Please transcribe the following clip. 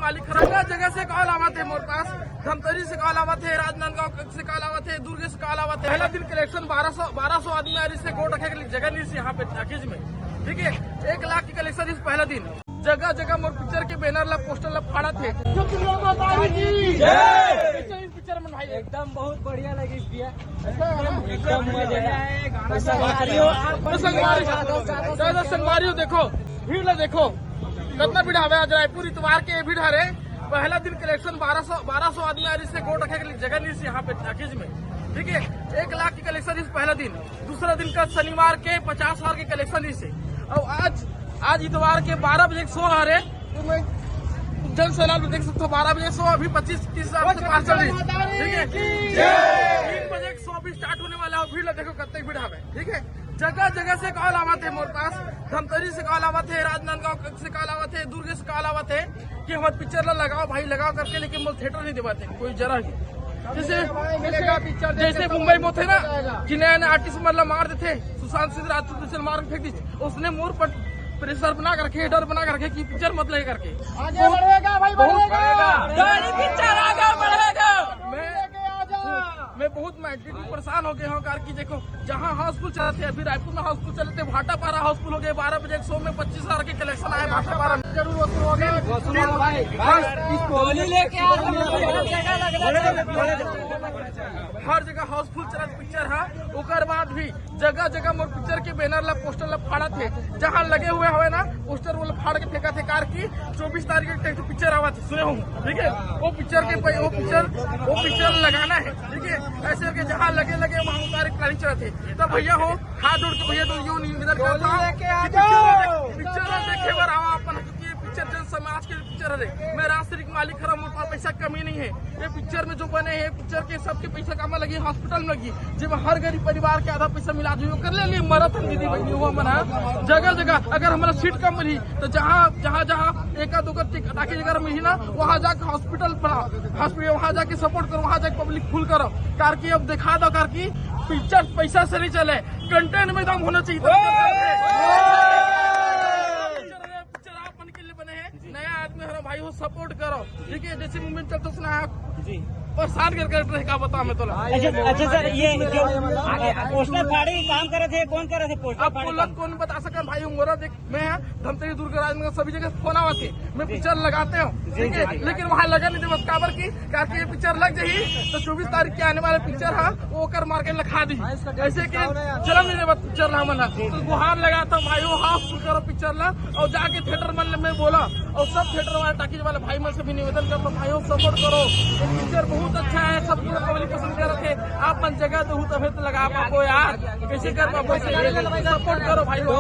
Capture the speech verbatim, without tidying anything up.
मालिक, जगह जगह से कॉल आवत हे मोर पास, धमतरी से कॉल आवत हे, राजनांदगांव से कॉल आवत हे, दुर्ग से कॉल आवत हे। पहला दिन कलेक्शन बारह सौ, बारह सौ आदमी आ रहिस हे, गोड़ रखे के जगह नहीं रहिस हे यहाँ पे टाकीज में, ठीक है। एक लाख के कलेक्शन इस पहला दिन। जगह जगह मोर पिक्चर के बैनर ला, पोस्टर ला फाड़त हे। पिक्चर मन भाई एकदम बहुत बढ़िया लगिस भैया। एकदम मजा आया। संगवारी हो, तो संगवारी, दादा संगवारी हो, देखो भीड़ ला, देखो कितना भीड़ हवे आज रायपुर इतवार के भीड़ हरे। पहला दिन कलेक्शन बारह सौ, बारह सौ आदमी आ रहिस हे, गोड़ रखे के लिए जगह नहीं रहिस हे यहाँ पे टाकीज में, ठीक है। एक लाख के कलेक्शन इस पहला दिन। दूसरा दिन का शनिवार के पचास हजार के कलेक्शन रहिस हे। और आज, आज इतवार के बारह बजे के शो हरे, तो मैं जन सैलाब में देख सकते हो, बारह बजे शो, अभी पच्चीस तीस हजार से पार चल रही है, ठीक है। तीन बजे के शो अभी स्टार्ट होने वाला है, भीड़ ला देखो कितनी भीड़ हवे, ठीक है। जगह जगह से कॉल आवत हे मोर पास, धमतरी से कॉल आवत हे, राजनांदगांव से कॉल आवत हे, दुर्ग से कॉल आवत हे कि हमारे पिक्चर ला लगाओ भाई, लगाओ करके, लेकिन मोर थिएटर नहीं देवाते कोई जरा भी। जैसे, जैसे मुंबई में होते ना कि नया नया आर्टिस्ट मतलब मार देते, सुशांत सिंह राजपूत जैसे मार के फेंक दी, उसने मोर पर प्रेशर बना के रखे, डर बना के रखे कि पिक्चर मत लगे करके। आगे बढ़ेगा भाई, बहुत बढ़ेगा। डर पिक्चर आगे बढ़ेगा। मैं, मैं बहुत मैग्नीट्यूड परेशान हो गए हूँ, कार की देखो, जहाँ हाउसफुल चलते हैं, अभी रायपुर में हाउसफुल चलते, भाटापारा हाउसफुल हो गए, बारह बजे के शो में पच्चीस हजार के कलेक्शन आए भाटापारा में। जरूर वसूल हो गए। वसूल हो भाई। बस, टोली लेके आ रहे हैं। हर जगह हाउसफुल चलत पिक्चर है। ओकर बाद भी जगह जगह मोर पिक्चर के बैनर ला, पोस्टर ला फाड़त हे, जहाँ लगे हुए हवे ना पोस्टर, वो फाड़ के फेंकत हे, कार की चौबीस तारीख के एक पिक्चर आवत हे, सुने हो, ठीक है। वो पिक्चर के पै-, वो पिक्चर, वो पिक्चर लगाना है, ठीक है। ऐसे करके जहाँ लगे लगे वहाँ उतारे प्लानिंग चलत हे। तो भैया हो, हाथ जोड़ के भैया तो यो निवेदन करता हूँ, पिक्चर देखे बर आवा अपन, क्योंकि ये पिक्चर जन समाज के पिक्चर हरे। मैं राजश्री के मालिक हरा, मोर पास पैसा कमी नहीं है। ये पिक्चर में जो बने हैं, पिक्चर के सबके पैसा कामा लगी, हॉस्पिटल में लगी, जेमा हर गरीब परिवार के आधा पैसा मिला जो कर ले लिए मरत हम दीदी बहनी हुआ मना जगह जगह। अगर हमारा सीट कम मिली तो जहाँ जहाँ जहाँ एक आध ओकर टिक-, ताकि अगर मिली ना, वहाँ जाके हॉस्पिटल बना, हॉस्पिटल वहाँ जाके सपोर्ट करो, वहाँ जाके पब्लिक फुल करो, कार की अब दिखा दो कार की पिक्चर पैसा से नहीं चले, कंटेंट में दम होना चाहिए। पिक्चर आप मन के लिए बने हैं, नया आदमी हरा भाई हो, सपोर्ट करो, ठीक है। जैसे मूवमेंट चलता सुना है जी। परेशान कर कर रहे, का बताओ मैं तोला। अच्छा, अच्छा सर, ये जो आगे पोस्टर फाड़े काम करे थे, कौन करे थे पोस्टर अब फाड़े बोला काम? कौन बता सकता भाई, मोरा देख, मैं धमतरी दुर्ग राजनगर सभी जगह फोन आवा थे, मैं जी। पिक्चर लगाते हूँ, जी, ठीक है, जी, जी। लेकिन वहाँ लगा नहीं दे, बस काबर की, कार की ये पिक्चर लग जाही तो चौबीस तारीख के आने वाला पिक्चर है, वो कर मार के लखा दी, ऐसे के चलन नहीं दे, बस पिक्चर ला मन है। तो गुहार लगाता हूँ भाई, वो हाउसफुल करो पिक्चर ला, और जाके थिएटर मन में बोला, और सब थिएटर वाला, टाकीज वाला भाई मन से भी निवेदन करता हूँ, भाई हो सपोर्ट करो, ये पिक्चर बहुत अच्छा है, सब पूरा पब्लिक पसंद कर रखे, आप मन जगह दहू तभे तो लगा पाबो यार, कैसे कर पाबो, सपोर्ट करो भाई हो।